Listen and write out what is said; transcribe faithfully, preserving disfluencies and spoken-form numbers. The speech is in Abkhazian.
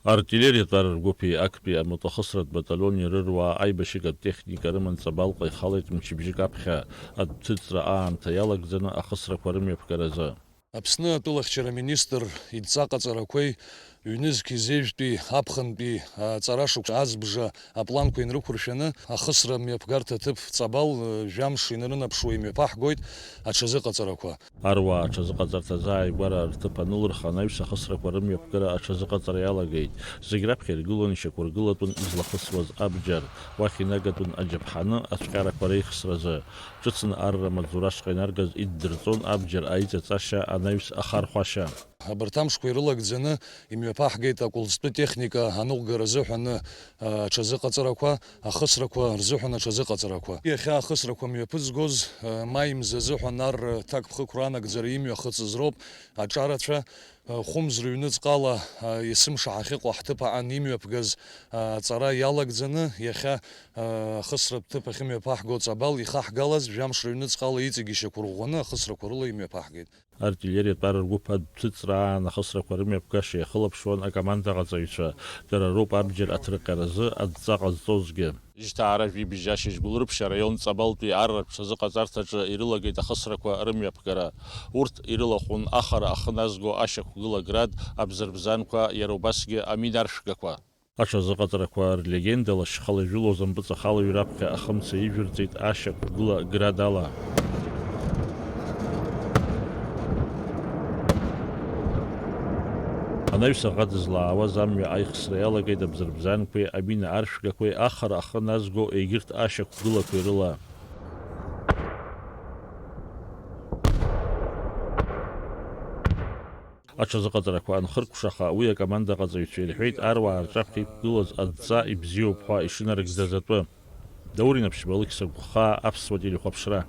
Артиллериатә ар ргәыԥи актәи амотохысратә баталиони рыруаа аибашьыгатә техника рыман Ҵабалҟа ихалеит мчыбжьык аԥхьа, адәҭыҵра аамҭа иалагӡаны ахысрақәа рымҩаԥгаразы. Аԥсны атәылахьчара министр идҵа ҟаҵарақәеи ҩнызқь изеижәтәи аԥхынтәи аҵарашықәс азбжа апланқәа инрықәыршәаны, ахысра мҩаԥгарҭа ҭыԥ Ҵабал, э, жәамш инарынаԥшуа имҩаԥаҳгоит аҽазыҟаҵарақәа. Аруаа аҽазыҟаҵарҭазы ааигәара рҭыԥ анылырха, анаҩс ахысрақәа рымҩаԥгара аҽазыҟаҵара иалагеит. Зегь раԥхьа иргылон ишьақәыргылатәын излахысуаз абџьар. Уахь инагатәын аџьаԥҳаны ацәҟьарақәа реихсразы. Ҿыцны арра амаҵзура ашҟа инаргаз иддырҵон абџьар аиҵаҵашьа, анаҩс ахархәашьа. Абарҭ амшқәа ирылагӡаны имҩаԥаҳгеит акәылӡтәы техника аныҟәгара азыҳәаны, а, аҽазыҟаҵарақәа, ахысрақәа рзыҳәан аҽазыҟаҵарақәа. Иахьа ахысрақәа мҩаԥызгоз, а, маи мза азыҳәан ар ҭакԥхықәра анагӡара имҩахыҵыз роуп аҿарацәа, а, хәымз рыҩныҵҟала, а, есымша ҳахьыҟоу ҳҭыԥ аҟан имҩаԥгаз, а, аҵара иалагӡаны, иахьа, а, ахысратә ҭыԥ ахьымҩаԥаҳго Ҵабал ихаҳгалаз жәамш рыҩныҵҟала иҵегь ишьақәырӷәӷәаны ахысрақәа рыла имҩаԥаҳгеит. Артиллериатә ар ргәыԥ адәҭыҵра аан ахысрақәа рымҩаԥгаша иахылаԥшуан акомандаҟаҵаҩцәа, дара роуп абџьар аҭырҟьаразы адҵа ҟазҵозгьы. Жьҭаара жәибжь ашьыжь Гәылрыԥшь араион Ҵабалтәи арратә ҽазыҟаҵарҭаҿы ирылагеит ахысрақәа рымҩаԥгара. Урҭ ирылахәын ахара ахы назго ашьақәгыла Град, абзырбзанқәа, иара убасгьы аминаршәгақәа. Аҽазыҟаҵарақәа рлегенда лашьхала ижәылоз ампыҵахалаҩ раԥхьа ахымца ижәырҵеит ашьақәгыла Град ала. Анаҩс аӷа дызлаауаз амҩа аихсра иалагеит абзырбзанқәеи амина аршәгақәеи ахара ахы назго егьырҭ ашьақәгылақәеи рыла. Аҽазыҟаҵарақәа анхыркәшаха, уи акомандаҟаҵаҩцәа ирҳәеит, аруаа рҿаԥхьа иқәгылаз адҵа ибзиоуп ҳәа ишынарыгӡаз атәы. Даур Инаԥшьба, Алықьса Гәхаа, Аԥсуа телехәаԥшра.